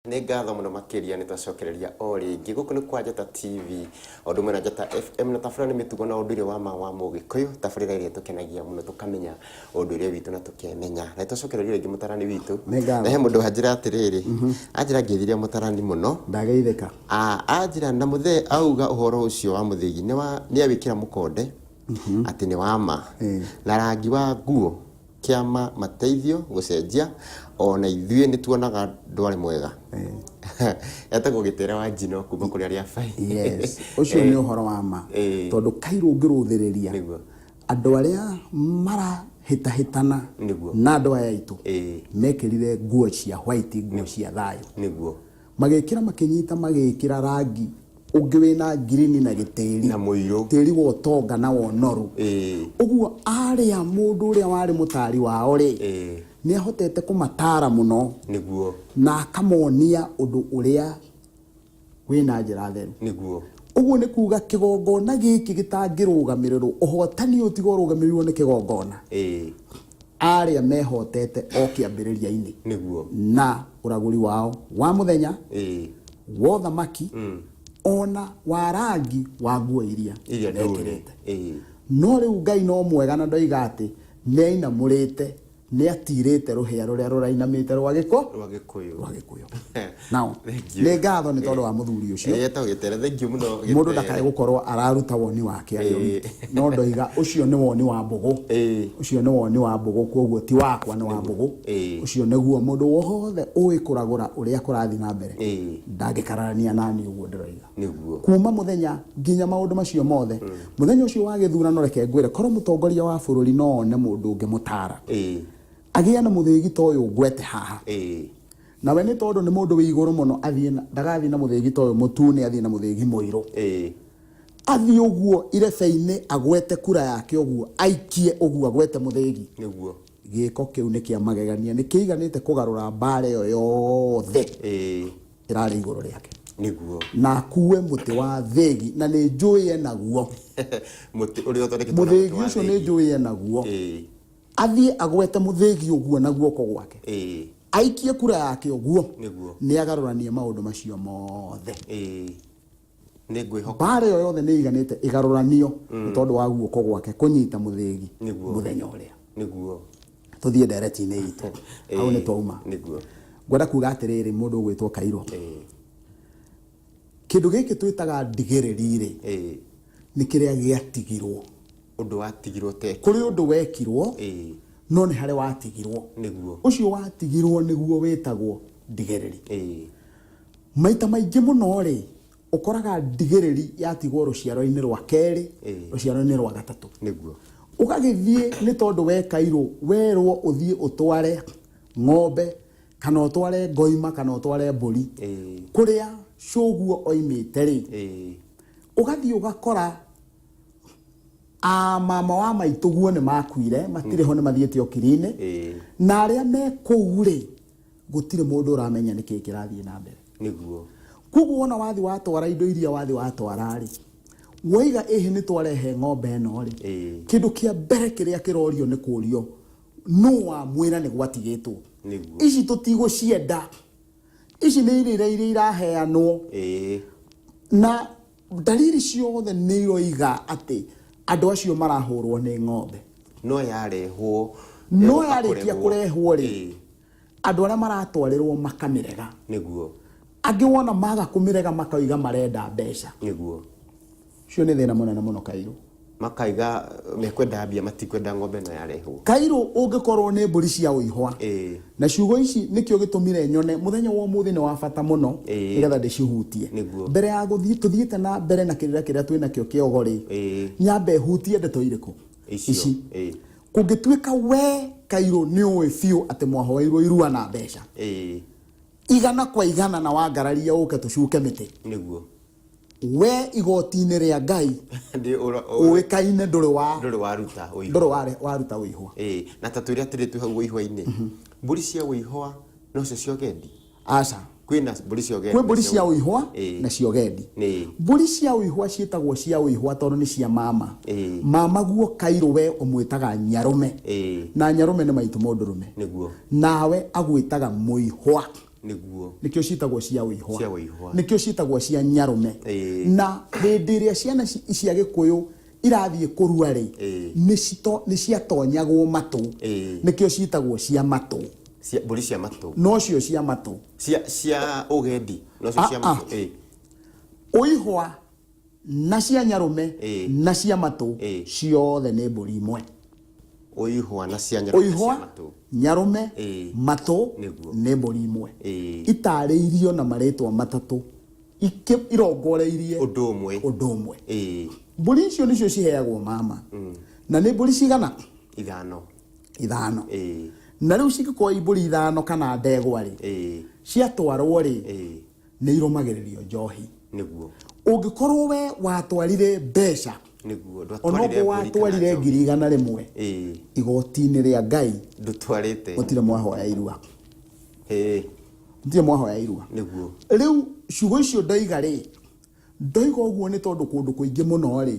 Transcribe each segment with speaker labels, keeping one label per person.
Speaker 1: Nĩ ngatho mũno makĩria nĩ twacokereria o rĩngĩ. Gũkũ nĩ kwa Njata TV, o ũndũ ũmwe na Njata FM, na tabarĩra nĩ mĩtugo na ũndũire wa ma wa Mũgĩkũyũ, tabarĩra ĩrĩa ĩtũkenagia mũno tũkamenya ũndũire witũ na tũkemenya. Na nĩ twacokereria rĩngĩ mũtarani witũ.
Speaker 2: Nĩ ngatho.
Speaker 1: Na he mũndũ wanjĩra atĩrĩrĩ, anjĩra ngeithirie mũtarani mũno.
Speaker 2: Ndageithĩka.
Speaker 1: Ah, anjĩra na mũthee auga ũhoro ũcio wa mũthĩgi nĩ wa nĩ awĩkĩra mũkonde atĩ nĩ wa ma. Na rangi wa nguo Kĩama mateithio gũcenjia ona ithuĩ nĩtuonaga ndwarĩ mwega. Etagwo Gĩtere wa Njino kuma kũrĩ arĩa abai.
Speaker 2: Yes, ũcio nĩ ũhoro wa ma tondũ kairũ ũngĩrũthĩrĩria andũ arĩa marahĩtahĩtana na andũ aya aitũ mekĩrire nguo cia white, nguo cia thayũ. Magĩkĩra makĩnyita magĩkĩra rangi ũngĩ wĩna ngirini na gĩtĩri.
Speaker 1: Na mũirũ.
Speaker 2: Tĩri wa ũtonga na wa ũnoru. Ũguo arĩa mũndũ ũrĩa warĩ mũtaari wao rĩ, nĩ ahotete kũmataara mũno. Na akamonia ũndũ ũrĩa wĩna njĩra theru. Ũguo nĩ kuga kĩgongona gĩkĩ gĩtangĩrũgamĩrĩrwo, ũhotani ũyũ tiga ũrũgamĩrĩirwo nĩ kĩgongona. Arĩa mehotete o kĩambĩrĩria-inĩ. Na ũragũri wao wa mũthenya, wa ũthamaki, o na wa rangi wa nguo iria
Speaker 1: Iria ndune.
Speaker 2: mekĩrĩte. No rĩu Ngai no mwega na ndoiga atĩ nĩainamũrĩte, nĩatirĩte rũhĩa rũrĩa rũrainamĩte rwa gĩko
Speaker 1: Rwa Gĩkũyũ.
Speaker 2: rwa Gĩkũyũ. Now,
Speaker 1: Thank you.
Speaker 2: nĩ ngatho nĩ tondũ wa mũthuri ũcio.
Speaker 1: Etagwo Gĩtere. Thank you mũno
Speaker 2: Mũndũ
Speaker 1: Gĩtere.
Speaker 2: ndakae gũkorwo araruta woni wake arĩ o wiki. No ndoiga ũcio nĩ woni wa Mbũgũ. Ũcio nĩ woni wa Mbũgũ kwoguo ti wakwa nĩ wa Mbũgũ. Ũcio nĩguo mũndũ wothe ũĩ kũragũra ũrĩa kũrathiĩ na mbere ndangĩkararania naniĩ ũguo ndĩroiga. Kuma mũthenya nginya maũndũ macio mothe, mũthenya ũcio wa gĩthurano reke ngwĩre korwo mũtongoria wa bũrũri no one mũndũ ũngĩmũtara agĩe na mũthĩgi ta ũyũ ngwete haha. Nawe nĩ tondũ nĩ mũndũ wĩ igũrũ mũno athiĩ na, ndagathiĩ na mũthĩgi ta ũyũ mũtune athiĩ na mũthĩgi mũirũ. Athiĩ ũguo irebe-inĩ agwete kura yake ũguo, aikie ũguo agwete mũthĩgi. Gĩĩko kĩu nĩ kĩa magegania, nĩ kĩiganĩte kũgarũra mbaara ĩyo yothe ĩrarĩ igũrũ rĩake. Na akue mũtĩ wa thĩgi, na nĩ njũĩ enaguo.
Speaker 1: Mũtĩ ũrĩa ũthondeketwo na mũtĩ
Speaker 2: Mũthĩgi
Speaker 1: wa
Speaker 2: ũcio nĩ
Speaker 1: thĩgi.
Speaker 2: njũĩ enaguo. Athiĩ agwete mũthĩgi ũguo na guoko gwake. Aikie kura yake ũguo. Nĩ agarũranie maũndũ macio mothe.
Speaker 1: Nĩ ngwĩhoka.
Speaker 2: Mbaara ĩyo yothe nĩ ĩiganĩte ĩgarũranio nĩ tondũ wa guoko gwake kũnyita mũthĩgi mũthenya ũrĩa. Tũthiĩ ndereti-inĩ itũ. Hau nĩ twauma. Ngwenda kuga atĩrĩrĩ mũndũ ũgwĩtwo Kairũ. Kĩndũ gĩkĩ twĩtaga ndigĩrĩri-rĩ, nĩ kĩrĩa gĩatigirwo.
Speaker 1: Ũndũ watigirwo ũtekirwo.
Speaker 2: Kũrĩ ũndũ wekirwo, no nĩ harĩ watigirwo. Ũcio watigirwo nĩguo wĩtagwo ndigĩrĩri. Maita maingĩ mũno-rĩ, ũkoraga ndigĩrĩri yatigwo rũciaro-inĩ rwa kerĩ, rũciaro-inĩ rwa gatatũ. Ũgagĩthiĩ nĩ tondũ we Kairũ werwo ũthiĩ ũtware ng'ombe kana ũtware ngoima kana ũtware mbũri kũrĩa cũguo oimĩte-rĩ, ũgathiĩ ũgakora a mama wa maitũguo nĩ makuire, matirĩ ho nĩ mathiĩte ũkiri-inĩ, na arĩa me kũu-rĩ, gũtirĩ mũndũ ũramenya nĩkĩ kĩrathiĩ na mbere. Koguo wona wathiĩ watwara indo iria wathiĩ watwara-rĩ, woiga ĩhĩ nĩ twarehe ng'ombe ĩno-rĩ, kĩndũ kĩa mbere kĩrĩa kĩrorio nĩ kũrio nũ wamwĩra nĩ gwatigĩtwo. Ici tũtigũcienda. Ici nĩ irĩra iria iraheanwo. Na Ndariri ciothe nĩ iroiga atĩ andũ acio marahũrwo nĩ ng'ombe.
Speaker 1: No yarehwo,
Speaker 2: No
Speaker 1: ĩgoka
Speaker 2: yarĩkia
Speaker 1: kũregwo.
Speaker 2: kũrehwo rĩ, andũ arĩa maratwarĩrwo makamĩrega. Angĩ wona maga kũmĩrega makoiga marenda mbeca. Ũcio nĩ thĩna mũnene mũno Kairũ.
Speaker 1: Makaiga mekwenda mbia matikwenda ng'ombe ĩno yarehwo.
Speaker 2: Kairũ ũngĩkorwo nĩ mbũri cia ũihwa. Na ciugo ici nĩkĩo gĩtũmire nyone mũthenya wa ũmũthĩ nĩ wa bata mũno nĩgetha ndĩcihutie. Mbere ya gũthiĩ tũthiĩte na mbere na kĩrĩra kĩrĩa twĩ nakĩo kĩa ũgo-rĩ, nyambe hutie ndeto irĩkũ?
Speaker 1: Icio.
Speaker 2: Ici. Kũngĩtuĩka we Kairũ nĩ ũĩ biũ atĩ mwahoeirwo irua na mbeca igana kwa igana na wangararia ũke tũcuke mĩtĩ. We igoti-inĩ rĩa Ngai
Speaker 1: Ndĩ ũra- ũra-
Speaker 2: ũĩkaine ndũrĩ wa
Speaker 1: ndũrĩ waruta ũihwa.
Speaker 2: ndũrĩ waruta ũihwa.
Speaker 1: Na ta twĩre atĩrĩ twĩ hau ũihwa-inĩ, mbũri cia ũihwa nocio cia ũgendi?
Speaker 2: Aca.
Speaker 1: Kwĩna mbũri cia ũgendi
Speaker 2: Kwĩ mbũri
Speaker 1: na
Speaker 2: cia ũihwa na cia ũgendi. Mbũri cia ũihwa ciĩtagwo cia ũihwa tondũ nĩ cia mama. Mama guo kairũ we ũmwĩtaga nyarũme. Na nyarũme nĩ maitũ mũndũrũme. Nawe agwĩtaga mũihwa.
Speaker 1: Nĩguo.
Speaker 2: Nĩkĩo ciĩtagwo cia ũihwa.
Speaker 1: Cia ũihwa.
Speaker 2: Nĩkĩo ciĩtagwo cia nyarũme. Na hĩndĩ ĩrĩa ciana cia Gĩkũyũ irathiĩ kũrua rĩ, nĩ ciatonyagwo matũ. Nĩkĩo ciĩtagwo cia matũ.
Speaker 1: Cia mbũri cia matũ.
Speaker 2: Nocio cia matũ.
Speaker 1: Cia cia ũgendi. Nocio cia
Speaker 2: Ah, ah.
Speaker 1: matũ.
Speaker 2: Ũihwa na cia nyarũme na cia matũ ciothe nĩ mbũri imwe.
Speaker 1: Ũihwa na cia nyarũme na cia
Speaker 2: Ũihwa,
Speaker 1: matũ.
Speaker 2: nyarũme, matũ nĩ mbũri imwe. Itarĩirio na marĩtwa matatũ irongoreirie
Speaker 1: ũndũ ũmwe.
Speaker 2: Ũndũ ũmwe. Mbũri icio nĩcio ciheagwo mama. Na nĩ mbũri cigana?
Speaker 1: 5.
Speaker 2: 5. Na rĩu cingĩkorwo i mbũri 5 kana ndegwa rĩ, ciatwarwo rĩ, nĩ irũmagĩrĩrio njohi.
Speaker 1: Nĩguo.
Speaker 2: Ũngĩkorwo we watwarire mbeca,
Speaker 1: Nĩguo, ndwatwarire
Speaker 2: onokorwo
Speaker 1: mbũri kana
Speaker 2: watwarire
Speaker 1: njohi.
Speaker 2: ngiri igana rĩmwe, igoti-inĩ rĩa Ngai,
Speaker 1: Ndũtwarĩte.
Speaker 2: Gũtirĩ mwahoya irua. Gũtirĩ mwahoya irua.
Speaker 1: Nĩguo.
Speaker 2: Rĩu ciugo icio ndoiga rĩ, ndoiga ũguo nĩ tondũ kũndũ kũingĩ mũno rĩ,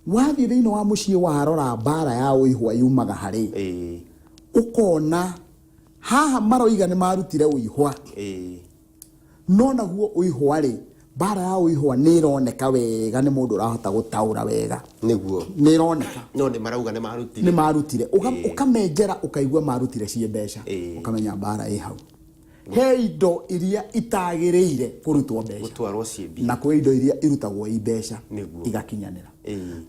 Speaker 2: wathiĩ thĩinĩ wa mũciĩ warora mbara ya ũihwa yumaga harĩ, ũkona haha maroiga nĩ marutire ũihwa. No naguo ũihwa rĩ, mbara ya ũihwa nĩ ĩroneka wega, nĩ mũndũ ũrahota gũtaũra wega.
Speaker 1: Nĩguo.
Speaker 2: Nĩ ĩroneka.
Speaker 1: No nĩ marauga nĩ marutire.
Speaker 2: Nĩ marutire. Ũkamenjera ũkaigua marutire ciĩ mbeca. Ũkamenya mbara ĩ hau. He indo iria itagĩrĩire kũrutwo mbeca.
Speaker 1: Gũtwarwo ciĩ mbia.
Speaker 2: Na kwĩ indo iria irutagwo i mbeca.
Speaker 1: Nĩguo.
Speaker 2: Igakinyanĩra.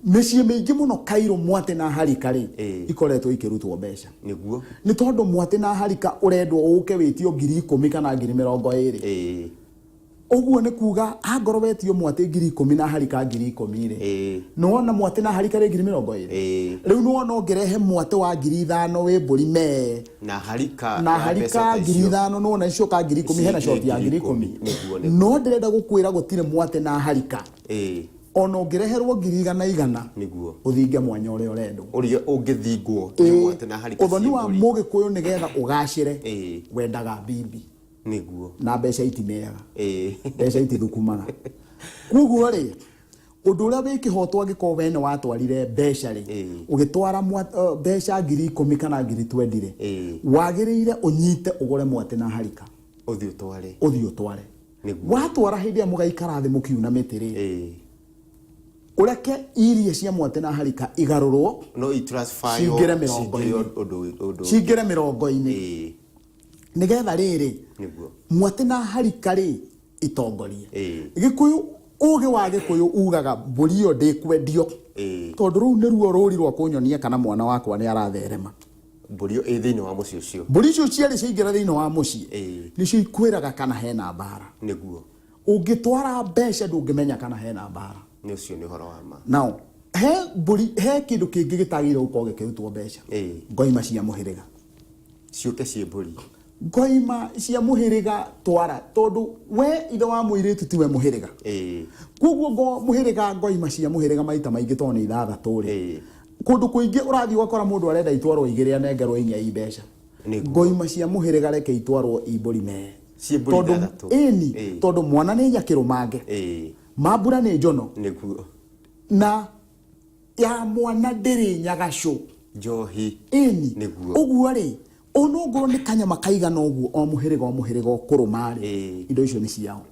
Speaker 2: Mĩciĩ mĩingĩ mũno Kairũ, Mwatĩ na Harika rĩ, ikoretwo ikĩrutwo mbeca.
Speaker 1: Nĩguo.
Speaker 2: Nĩ tondũ Mwatĩ na Harika ũrendwo ũke wĩtio ngiri ikũmi kana ngiri mĩrongo ĩrĩ. Ũguo nĩ kuga angorwo wetio Mwatĩ ngiri ikũmi na Harika ngiri ikũmi rĩ, nĩ wona Mwatĩ na Harika rĩ ngiri mĩrongo ĩrĩ. Rĩu nĩ wona ũngĩrehe Mwatĩ wa ngiri ithano wĩ mbũri mee,
Speaker 1: Na Harika
Speaker 2: na
Speaker 1: ya
Speaker 2: Harika
Speaker 1: mbeca ta
Speaker 2: ngiri
Speaker 1: icio.
Speaker 2: ithano, nĩ wona icio ka ngiri ikũmi, hena
Speaker 1: Icio
Speaker 2: shoti ya ngiri
Speaker 1: ngiri
Speaker 2: ikũmi.
Speaker 1: ikũmi. Nĩguo, nĩguo.
Speaker 2: No ndĩrenda gũkwĩra gũtirĩ Mwatĩ na Harika. Ona ũngĩreherwo ngiri igana igana,
Speaker 1: Nĩguo.
Speaker 2: ũthinge mwanya ũrĩa ũrendwo.
Speaker 1: Ũrĩa ũngĩthingwo nĩ Mwatĩ na Harika
Speaker 2: Ũthoni wa
Speaker 1: ciĩ mbũri.
Speaker 2: Mũgĩkũyũ nĩgetha ũgacĩre, wendaga mbimbi.
Speaker 1: Nĩguo.
Speaker 2: Na mbeca itimeaga. Mbeca itithukumaga. Koguo rĩ, ũndũ ũrĩa wĩ kĩhoto angĩkorwo we nĩ watwarire mbeca rĩ, ũgĩtwara mbeca ngiri ikũmi kana ngiri twendi rĩ, wagĩrĩire ũnyite ũgũre Mwatĩ na Harika.
Speaker 1: Ũthiĩ ũtware.
Speaker 2: Ũthiĩ ũtware.
Speaker 1: Nĩguo.
Speaker 2: Watwara hĩndĩ ĩrĩa mũgaikara thĩ mũkiuna mĩtĩ rĩ, ũreke iria cia Mwatĩ na Harika igarũrwo,
Speaker 1: No i transfer
Speaker 2: cingĩre
Speaker 1: yo,
Speaker 2: mĩrongo-inĩ.
Speaker 1: cingĩre ũndũ, ũndũ.
Speaker 2: Cingĩre mĩrongo-inĩ. Nĩgetha rĩrĩ,
Speaker 1: Nĩguo.
Speaker 2: Mwatĩ na Harika rĩ, itongorie. Gĩkũyũ, ũgĩ wa Gĩkũyũ ugaga mbũri ĩyo ndĩkwendio. Tondũ rũu nĩruo rũri rwa kũnyonia kana mwana wakwa nĩ aratherema.
Speaker 1: Mbũri ĩyo ĩ thĩinĩ wa mũciĩ ũcio.
Speaker 2: Mbũri icio cierĩ ciaingĩra thĩinĩ wa mũciĩ, nĩcio ikwĩraga kana hena mbara.
Speaker 1: Nĩguo.
Speaker 2: Ũngĩtwara mbeca ndũngĩmenya kana hena mbara.
Speaker 1: Nĩ ũcio nĩ ũhoro wa ma.
Speaker 2: Nao, he mbũri, he kĩndũ kĩngĩ gĩtagĩrĩire gũkorwo gĩkĩrutwo mbeca. Ngoima cia mũhĩrĩga.
Speaker 1: Ciũke ciĩ mbũri.
Speaker 2: Ngoima cia mũhĩrĩga twara, tondũ we ithe wa mũirĩtu tiwe mũhĩrĩga. Koguo mũhĩrĩga, ngoima cia mũhĩrĩga maita maingĩ tondũ nĩ ithathatũ rĩ. Kũndũ kũingĩ ũrathiĩ ũgakora mũndũ arenda itwarwo igĩrĩ anengerwo inya i mbeca.
Speaker 1: Nĩguo.
Speaker 2: Ngoima cia mũhĩrĩga reke itwarwo i mbũri mee.
Speaker 1: Ciĩ mbũri
Speaker 2: Tondũ
Speaker 1: ithathatũ.
Speaker 2: ĩni, tondũ mwana nĩ nyakĩrũmange. Mambura nĩ njono.
Speaker 1: Nĩguo.
Speaker 2: Na ya mwana ndĩrĩ nyagacũ.
Speaker 1: Njohi.
Speaker 2: Ĩni.
Speaker 1: Nĩguo.
Speaker 2: Ũguo rĩ, onokorwo nĩ kanyama kaigana ũguo o mũhĩrĩga o mũhĩrĩga ũkũrũma rĩ, indo icio nĩ ciao.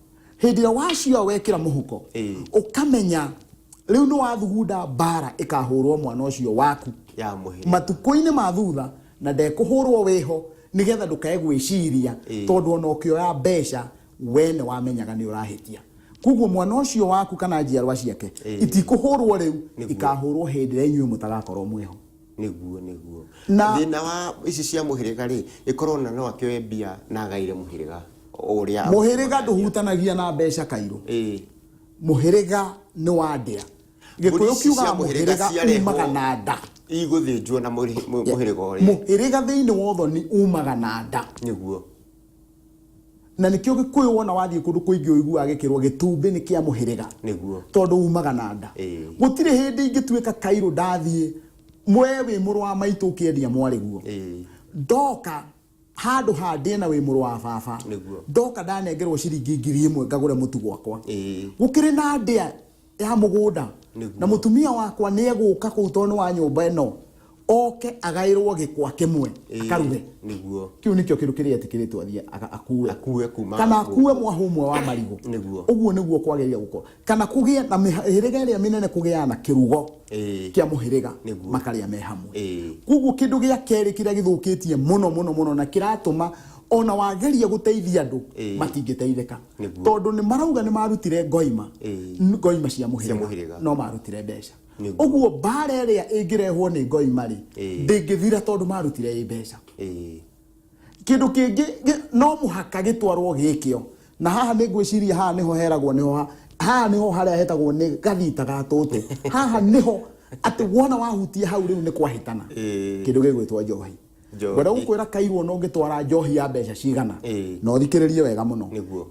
Speaker 2: Hĩndĩ ĩrĩa wacioya wekĩra mũhuko, ũkamenya rĩu nĩ wathugunda mbara ĩkahũrwo mwana ũcio waku.
Speaker 1: Ya mũhĩrĩga.
Speaker 2: Matukũ-inĩ ma thutha, na ndekũhũrwo wĩho, nĩgetha ndũkae gwĩciria, tondũ ona ũkĩoya mbeca, we nĩ wamenyaga nĩ ũrahĩtia. Koguo mwana ũcio waku kana njiarwa ciake, itikũhũrwo rĩu, ikahũrwo hĩndĩ ĩrĩa inyuĩ mũtagakorwo mwĩho.
Speaker 1: Nĩguo, nĩguo.
Speaker 2: Na
Speaker 1: thĩna wa ici cia mũhĩrĩga rĩ, ĩkorwo na no akĩoe mbia na agaire mũhĩrĩga ũrĩa
Speaker 2: Mũhĩrĩga ndũhutanagia na mbeca Kairũ. Mũhĩrĩga nĩ wa ndĩa. Gĩkũyũ
Speaker 1: Mbũri ici cia
Speaker 2: kiugaga
Speaker 1: mũhĩrĩga
Speaker 2: mũhĩrĩga
Speaker 1: ciarehwo
Speaker 2: umaga na nda.
Speaker 1: Igũthĩnjwo na mũhĩrĩga ũrĩa.
Speaker 2: Mũhĩrĩga thĩinĩ wa ũthoni umaga na nda.
Speaker 1: Nĩguo.
Speaker 2: Na nĩkĩo Gĩkũyũ wona wathiĩ kũndũ kũingĩ ũiguaga gĩkĩrwo gĩtumbĩ nĩ kĩa mũhĩrĩga.
Speaker 1: Nĩguo.
Speaker 2: Tondũ umaga na nda. Gũtirĩ hĩndĩ ingĩtuĩka Kairũ ndathiĩ, we wĩ mũrũ wa maitũ ũkĩendia mwarĩguo. Ndoka handũ ha ndĩe na wĩ mũrũ wa baba.
Speaker 1: Nĩguo.
Speaker 2: Ndoka ndanengerwo ciringi ngiri ĩmwe ngagũre mũtu gwakwa. Gũkĩrĩ na ndĩa ya mũgũnda.
Speaker 1: Nĩguo.
Speaker 2: Na mũtumia wakwa nĩ egũka kũu tondũ nĩ wa nyũmba ĩno. Oke agaĩrwo gĩkwa kĩmwe akaruge. Kĩu nĩkĩo kĩndũ kĩrĩa etĩkĩrĩtwo athiĩ akue.
Speaker 1: Akue kuma
Speaker 2: kana akue mwahũ ũmwe wa marigũ. Ũguo nĩguo kwagĩrĩire gũkorwo, kana kũgĩe na mĩhĩrĩga ĩrĩa mĩnene, kũgĩaga na kĩrugo kĩa mũhĩrĩga, makarĩa me hamwe. Koguo kĩndũ gĩa kerĩ kĩrĩa gĩthũkĩtie mũno mũno mũno na kĩratũma ona wageria gũteithia andũ matingĩteithĩka, tondũ nĩ marauga nĩ marutire ngoima, ngoima cia
Speaker 1: cia
Speaker 2: mũhĩrĩga,
Speaker 1: mũhĩrĩga.
Speaker 2: No marutire mbeca. Ũguo mbara ĩrĩa ĩngĩrehwo nĩ ngoima rĩ, ndĩngĩthira tondũ marutire ĩ mbeca. Kĩndũ kĩngĩ no mũhaka gĩtwarwo gĩkĩo, na haha nĩ ngwĩciria haha nĩho heragwo, nĩho haha nĩho harĩa hetagwo nĩ gathita ga tũtũ. Haha nĩho atĩ wona wahutia hau rĩu nĩ kwahĩtana. Kĩndũ gĩgwĩtwo njohi.
Speaker 1: Njohi.
Speaker 2: Ngwenda gũkwĩra kairwo no ũngĩtwara njohi ya mbeca cigana, na ũthikĩrĩrie wega mũno,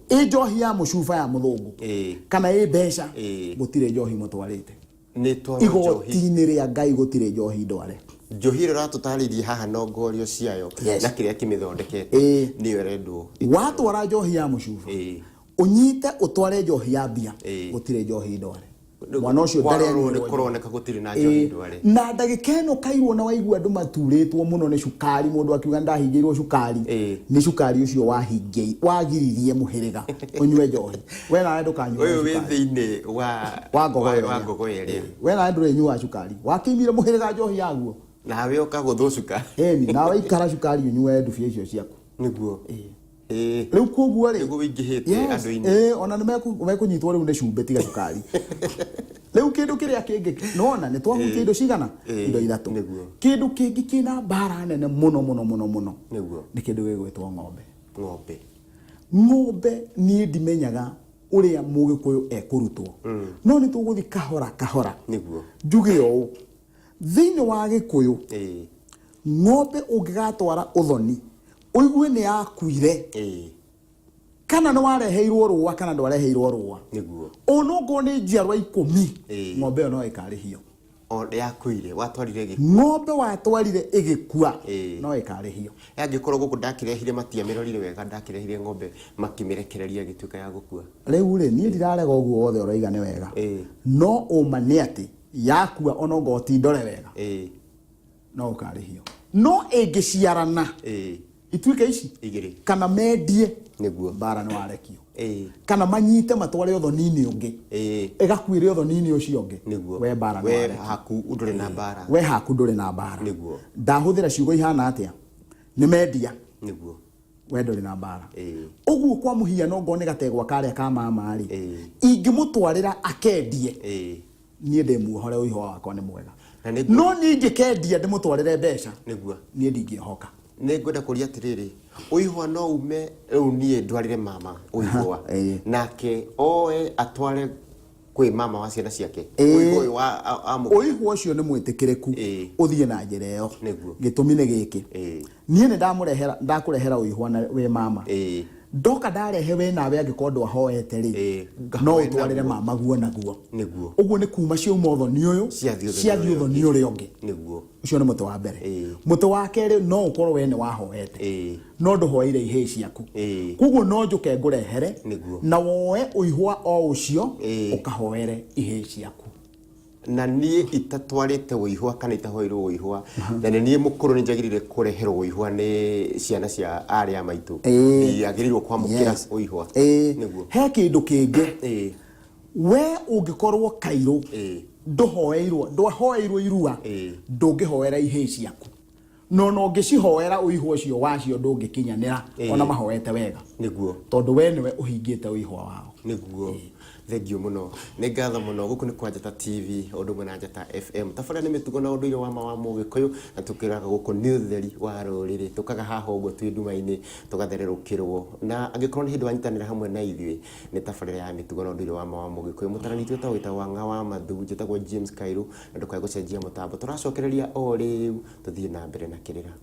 Speaker 2: ĩ njohi ya mũcuba ya mũthũngũ kana ĩ mbeca, gũtirĩ njohi mũtwarĩte.
Speaker 1: Nĩ twarwo njohi.
Speaker 2: Igoti-inĩ rĩa Ngai gũtirĩ njohi ndware.
Speaker 1: Njohi ĩrĩa ũratũtarĩirie haha na ngorio ciayo na kĩrĩa kĩmĩthondekete nĩyo ĩrendwo.
Speaker 2: Watwara njohi ya mũcuba, ũnyite ũtware njohi ya mbia, gũtirĩ njohi ndware. Mwana ũcio ndarĩ
Speaker 1: Kwarorwo nĩ
Speaker 2: anyuĩrwo.
Speaker 1: kũroneka gũtirĩ na njohi ndware.
Speaker 2: Na ndagĩka ĩno kairwo na waigua andũ maturĩtwo mũno nĩ cukari, mũndũ akiuga ndahingĩirwo cukari, nĩ cukari ũcio wahingĩi wagiririe mũhĩrĩga ũnyue njohi. We nawe ndũkanyue
Speaker 1: Ũyũ wĩ
Speaker 2: cukari.
Speaker 1: thĩinĩ wa
Speaker 2: wa ngogoyo
Speaker 1: wa
Speaker 2: ĩrĩa.
Speaker 1: ngogoyo ĩrĩa.
Speaker 2: We nawe ndũrĩnyuaga cukari, wakĩimire mũhĩrĩga njohi yaguo.
Speaker 1: Nawe ũkagũthwo cukari.
Speaker 2: Ĩni, nawe ikara cukari ũnyue ndubia icio ciaku.
Speaker 1: Nĩguo.
Speaker 2: Rĩu koguo rĩ,
Speaker 1: Nĩguo wĩingĩhĩte andũ-inĩ.
Speaker 2: Ona nĩ mekũnyitwo rĩu nĩ cumbĩ tiga cukari. Rĩu kĩndũ kĩrĩa kĩngĩ nona nĩ twahutia indo cigana? Indo ithatũ. Kĩndũ kĩngĩ kĩna mbara nene mũno mũno mũno mũno nĩ kĩndũ gĩgwĩtwo ng'ombe.
Speaker 1: Ng'ombe.
Speaker 2: Ng'ombe niĩ ndimenyaga ũrĩa mũgĩkũyũ ekũrutwo, no nĩ tũgũthiĩ kahora kahora. Njuge ũũ, thĩinĩ wa gĩkũyũ, ng'ombe ũngĩgatwara ũthoni ũigue nĩ yakuire, kana nĩ wareheirwo rũa kana ndwareheirwo rũa, ona ongorwo nĩ njiarwa 10, ng'ombe ĩyo no ĩkarĩhio.
Speaker 1: O yakuire watwarire gĩ
Speaker 2: Ng'ombe watwarire ĩgĩkua, no ĩkarĩhio.
Speaker 1: Angĩkorwo gũkũ ndakĩrehire matiamĩrorire wega, ndakĩrehire ng'ombe makĩmĩrekereria ĩgĩtuĩka ya gũkua.
Speaker 2: Rĩu rĩ, niĩ ndirarega ũguo wothe ũroiga nĩ wega, no ũma nĩ atĩ yakua ona ongorwo ti ndore wega, no ũkarĩhio. No ĩngĩciarana ituĩke ici
Speaker 1: Igĩrĩ.
Speaker 2: kana mendie, mbara nĩ warekio, kana manyite matware ũthoni-inĩ ũngĩ, ĩgakuĩre ũthoni-inĩ ũcio ũngĩ, we mbara nĩ
Speaker 1: We
Speaker 2: warekio.
Speaker 1: haku ndũrĩ na mbara.
Speaker 2: We haku ndũrĩ na mbara. Ndahũthĩra ciugo ihana atĩa, nĩ mendia, we ndũrĩ na mbara. Ũguo kwa mũhiano ngorwo nĩ gategwa karĩa ka mama rĩ, ingĩmũtwarĩra akendie, niĩ ndĩ muohore, ũihwa wakwa nĩ mwega.
Speaker 1: Na nĩguo.
Speaker 2: No niĩ ingĩkendia ndĩmũtwarĩre mbeca, niĩ ndingĩhoka.
Speaker 1: Nĩ ngwenda kũria atĩrĩrĩ, ũihwa no ume rĩu niĩ ndwarĩre mama ũihwa, nake oe atware kwĩ mama wa ciana ciake? Ũihwa ũyũ wa
Speaker 2: Ũihwa ũcio nĩ mwĩtĩkĩrĩku ũthiĩ na njĩra ĩyo. Gĩtũmi nĩ gĩkĩ, niĩ nĩ ndamũrehera, ndakũrehera ũihwa na wĩ mama, ndoka ndarehe wĩ nawe, angĩkorwo ndwahoete rĩ, no
Speaker 1: ngahoe
Speaker 2: ũtwarĩre
Speaker 1: naguo.
Speaker 2: Mama guo naguo. Ũguo nĩ kuma ciauma ũthoni ũyũ,
Speaker 1: Ciathiĩ ũthoni
Speaker 2: ciathiĩ
Speaker 1: ũrĩa
Speaker 2: ũthoni
Speaker 1: ũngĩ.
Speaker 2: ũrĩa ũngĩ. Ũcio nĩ mũtĩ wa mbere. Mũtĩ wa kerĩ, no ũkorwo we nĩ wahoete, no ndũhoeire ihĩĩ ciaku, koguo no njũke ngũrehere na woe ũihwa o ũcio ũkahoere ihĩĩ ciaku.
Speaker 1: Na niĩ itatwarĩte ũihwa kana itahoeirwo ũihwa, na nĩ niĩ mũkũrũ, nĩ njagĩrĩire kũreherwo ũihwa nĩ ciana cia arĩ a maitũ? Ndiagĩrĩirwo kwamũkĩra ũihwa?
Speaker 2: He kĩndũ kĩngĩ, we ũngĩkorwo kairũ ndũhoeirwo, ndwahoeirwo irua, ndũngĩhoera ihĩĩ ciaku, no no ũngĩcihoera ũihwa ũcio wacio ndũngĩkinyanĩra, ona mahoete wega, tondũ we nĩwe ũhingĩte ũihwa wao.
Speaker 1: Nĩguo. Thengiũ mũno, nĩ ngatho mũno. Gũkũ nĩ kwa Njata TV ũndũ ũmwe na Njata FM. Tabarĩra nĩ mĩtugo na ũndũire wa ma wa mũgĩkũyũ, na tũkĩraga gũkũ nĩ ũtheri wa rũrĩrĩ. Tũkaga haha ũguo twĩ nduma-inĩ tũgathererũkĩrwo, na angĩkorwo nĩ hĩndĩ wanyitanĩra hamwe na ithuĩ, nĩ tabarĩra ya mĩtugo na ũndũire wa ma wa mũgĩkũyũ. Mũtarani witũ wĩtagwo Wang'a wa Mathu, njĩtagwo James Kairu, na ndũkae gũcenjia mũtambo, tũracokereria o rĩu tũthiĩ na mbere na kĩrĩra.